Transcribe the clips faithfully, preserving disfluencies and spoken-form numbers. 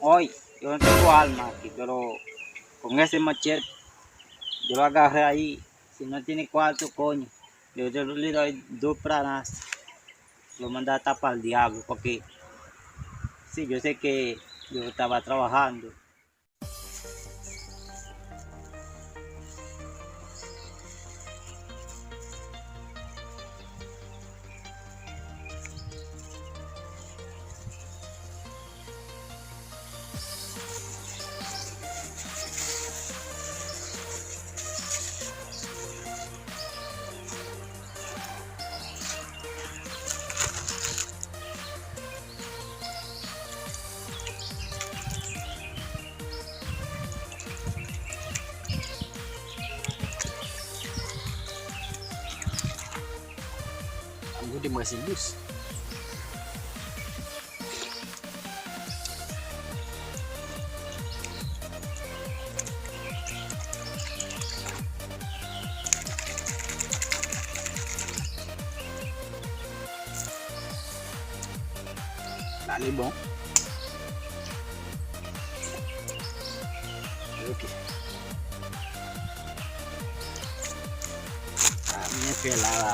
Hoy, yo no te puedo alma aquí, pero con ese machete yo lo agarré ahí. Si no tiene cuarto, coño, yo te le doy dos planazos. Lo manda hasta para el diablo, porque sí, yo sé que yo estaba trabajando. Ann goute m wè si l dous. La li bon. Ok. Sa byen fè la, la.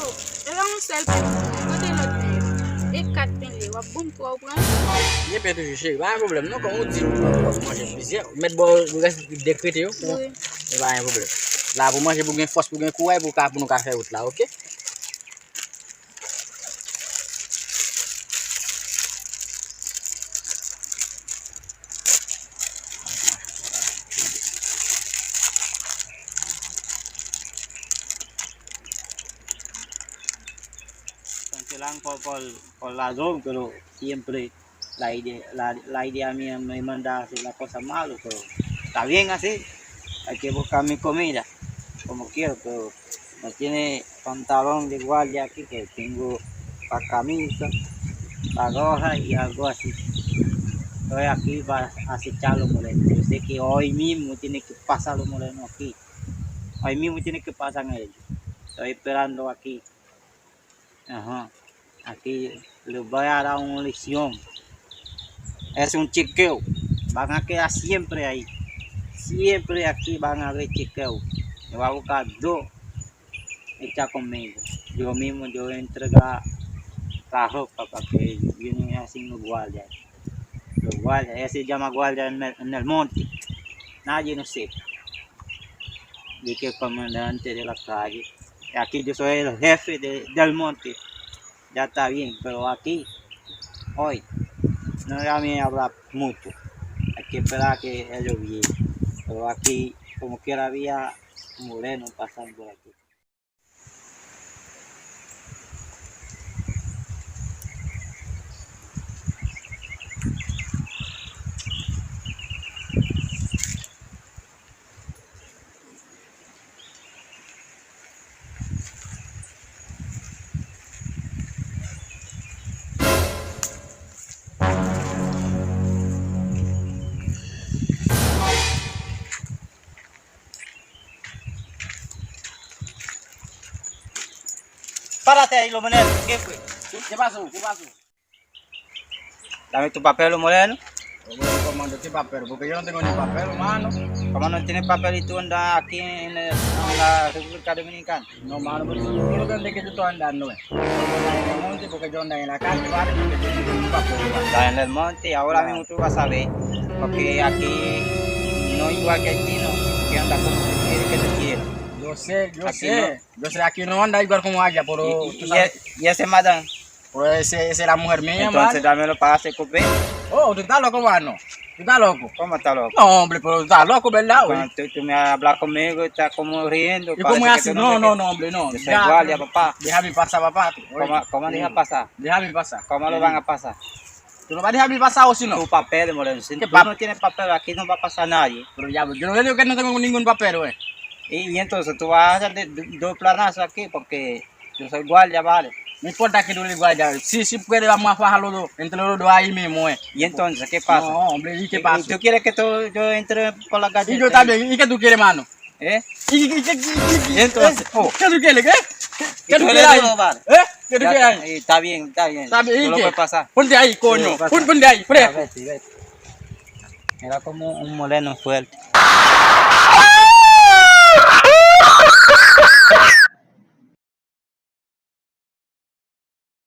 Oh, e pa yon sèl pen, kote lòt pen yo? E kat pen li ye, w ap ban m twa ou pran? Gen pen toujou, cheri, pa gen pwoblèm non, kòm ou di, w ap manje plizyè. Ou mèt ba w rès dekrete yo pou, wi, e pa gen pwoblèm. La pou manje, pou gen fòs, pou gen kouraj, pou ka, pou nou ka fè wout la, ok? Entonces, la, por, por, por la dos, pero siempre la idea, la, la idea mía me manda a hacer la cosa malo, pero está bien así, hay que buscar mi comida, como quiero, pero no tiene pantalón de guardia aquí, que tengo la camisa, la gorra y algo así. Estoy aquí para acechar los morenos. Yo sé que hoy mismo tiene que pasar los morenos aquí. Hoy mismo tiene que pasar en ello. Estoy esperando aquí. Ajá. Aquí les voy a dar una lección. Es un chequeo. Van a quedar siempre ahí. Siempre aquí van a haber chequeo. Me va a buscar dos. Echa conmigo. Yo mismo, yo entregar la ropa para que vienen así los guardias. Los guardias, ella se llama guardia en el, en el monte. Nadie no sepa. Yo que comandante de la calle. Y aquí yo soy el jefe de, del monte. Ya está bien, pero aquí, hoy, no voy a hablar mucho. Hay que esperar que ellos vienen. Pero aquí, como quiera, había un moreno pasando por aquí. Párate ahí, lo Moreno, ¿qué fue? ¿Qué pasó? ¿Qué pasó? Dame tu papel, Moreno. Bueno, comando, ¿qué papel? Porque yo no tengo ni papel, mano. ¿Cómo no tiene papel y tú andas aquí en, el- en la República Dominicana? No, mano, porque yo lo que andé que tú estás andando, eh. En el monte, porque yo andaba en la calle, ¿vale? Porque yo no tengo ni papel, mano. Estás en el monte y ahora mismo tú vas a ver. Porque aquí no igual que aquí, no. Que anda como tú quieres que te quiera. Yo sé, yo Aquí sé. Yo sé, aquí no anda igual como allá, pero Y, y, tú y sabes. e- y ese madam. Pero ese, esa es la mujer mía, Entonces mano. Dámelo para hacer coupé. Oh, tú estás loco, mano. Tú estás loco. ¿Cómo está loco? No, hombre, pero tú estás loco, ¿verdad, güey? Cuando tú, tú me hablas conmigo, estás como riendo, ¿Y cómo es parece que así? tú no No, me no, quieres. No, hombre, no. Yo soy Ya, guardia, pero papá. Déjame pasar, papá. Oye, ¿Cómo, cómo deja mm, pasar? Déjame pasar. ¿Cómo lo van a pasar? ¿Tú lo vas a dejar pasar o si no? Tu papel, Moreno. Si ¿Qué tú pa- no tienes papel, aquí no va a pasar nadie. Pero ya, yo no le digo que no tengo ningún papel, güey. Y, y entonces tú vas a hacer de- de- dos planazos aquí porque yo soy guardia, ¿vale? No importa que tú eres guardia. Si, si puede, vamos a fajarlo dos, entre los dos ahí mismo, eh. ¿Y entonces qué pasa? No, hombre, ¿y qué ¿Y, pasa? y tú quieres que to- yo entre por la Y galleta yo ahí? También. ¿Y qué tú quieres, mano? ¿Eh? ¿Y, y, y, y, y, ¿Y entonces? Eh, oh. ¿Qué tú quieres? ¿Qué? ¿Qué ¿Y tú tú quieres eres ahí? Todo, vale. ¿Eh? ¿Qué tú Ya, quieres ahí? eh, está bien, está bien. Está bien, ¿y Tú lo qué? Puedes pasar. Ponte ahí, coño. Pon-, ponte ahí, Ya, fresco. Vete, vete. Era como un moreno fuerte.